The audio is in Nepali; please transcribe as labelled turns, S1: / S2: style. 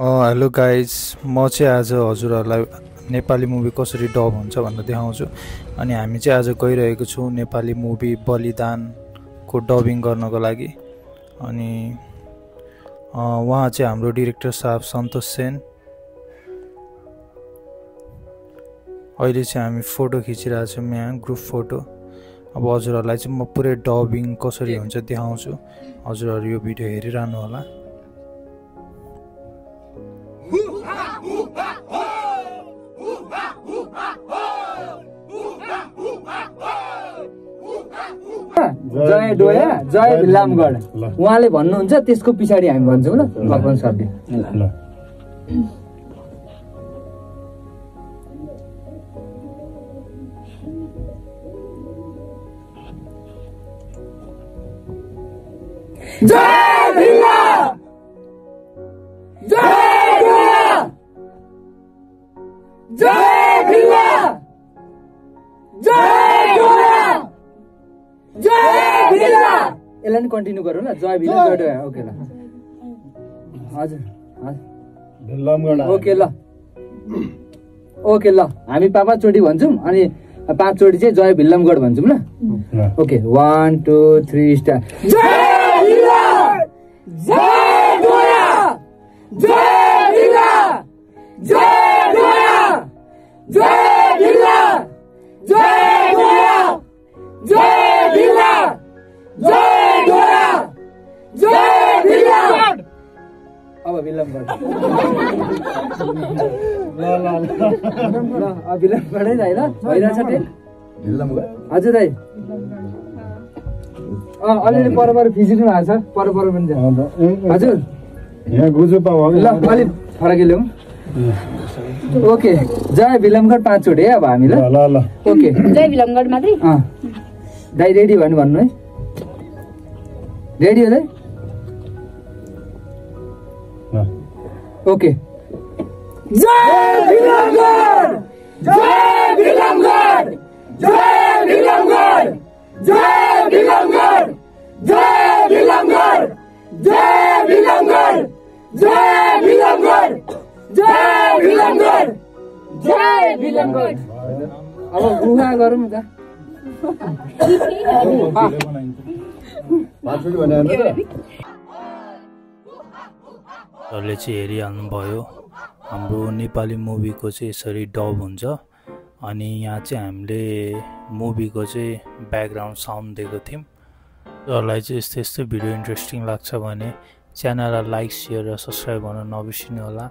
S1: हेलो गाइज, म चाहिँ आज हजुरहरूलाई नेपाली मुभी कसरी डब हुन्छ भनेर देखाउँछु। अनि हामी चाहिँ आज गइरहेको छौँ नेपाली मुभी बलिदानको डबिङ गर्नको लागि। अनि उहाँ चाहिँ हाम्रो डिरेक्टर साहब सन्तोष सेन। अहिले चाहिँ हामी फोटो खिचिरहेको छौँ यहाँ, ग्रुप फोटो। अब हजुरहरूलाई चाहिँ म पुरै डबिङ कसरी हुन्छ देखाउँछु। हजुरहरू यो भिडियो हेरिरहनु होला।
S2: जय डोया जय भिलामगढ उहाँले भन्नुहुन्छ, त्यसको पछाडि हामी भन्छौँ ल भगवान सरले। जय भिला जय डोया जय भिला जय डोया जय भिला। यसलाई नि कन्टिन्यू गरौँ ल, जय भिला जय डोया। ओके ल, हजुर हजुर ओके ल, ओके ल। हामी पाँच चोटि भन्छौँ अनि पाँच चोटि चाहिँ जय भिल्लमगढ भन्छौँ ल। Okay 1 2 3 start. जय भिला जय डोया जय भिला जय डोया जय भिला जय डोया जय भिला जय डोया जय भिला। अब भिल्लमगढ ल अब भिल्लमगढै दाइ ल, भइरहेछ टेक भिल्लमगढ। हजुर दाइ अलिअलि पर फिजिनु भएको छ, पर पनि छ। हजुर
S3: यहाँ गुजुपा भयो
S2: ल, अलिक फरकै ल्याउँ। ओके जय भिल्लमगढ 5 चोटि है अब हामी ल।
S3: ल
S2: ओके
S4: जय भिल्लमगढ मात्रै।
S2: दाइ रेडी भन्नु भन्नु है, रेडी हो दाइ? ओके जय भिल्लमगढ जय भिल्लमगढ जय भिल्लमगढ जय भिल्लमगढ जय भिल्लमगढ जय भिल्लमगढ जय भिल्लमगढ जय भिल्लमगढ जय भिल्लमगढ। अब गुहा गरौँ त।हरूले
S1: चाहिँ हेरिहाल्नुभयो हाम्रो नेपाली मुभीको चाहिँ यसरी डब हुन्छ। अनि यहाँ चाहिँ हामीले मुभीको चाहिँ ब्याकग्राउन्ड साउन्ड दिएको थियौँ। जसलाई चाहिँ यस्तो भिडियो इन्ट्रेस्टिङ लाग्छ भने च्यानललाई लाइक, सेयर र सब्सक्राइब गर्न नबिर्सिनु होला।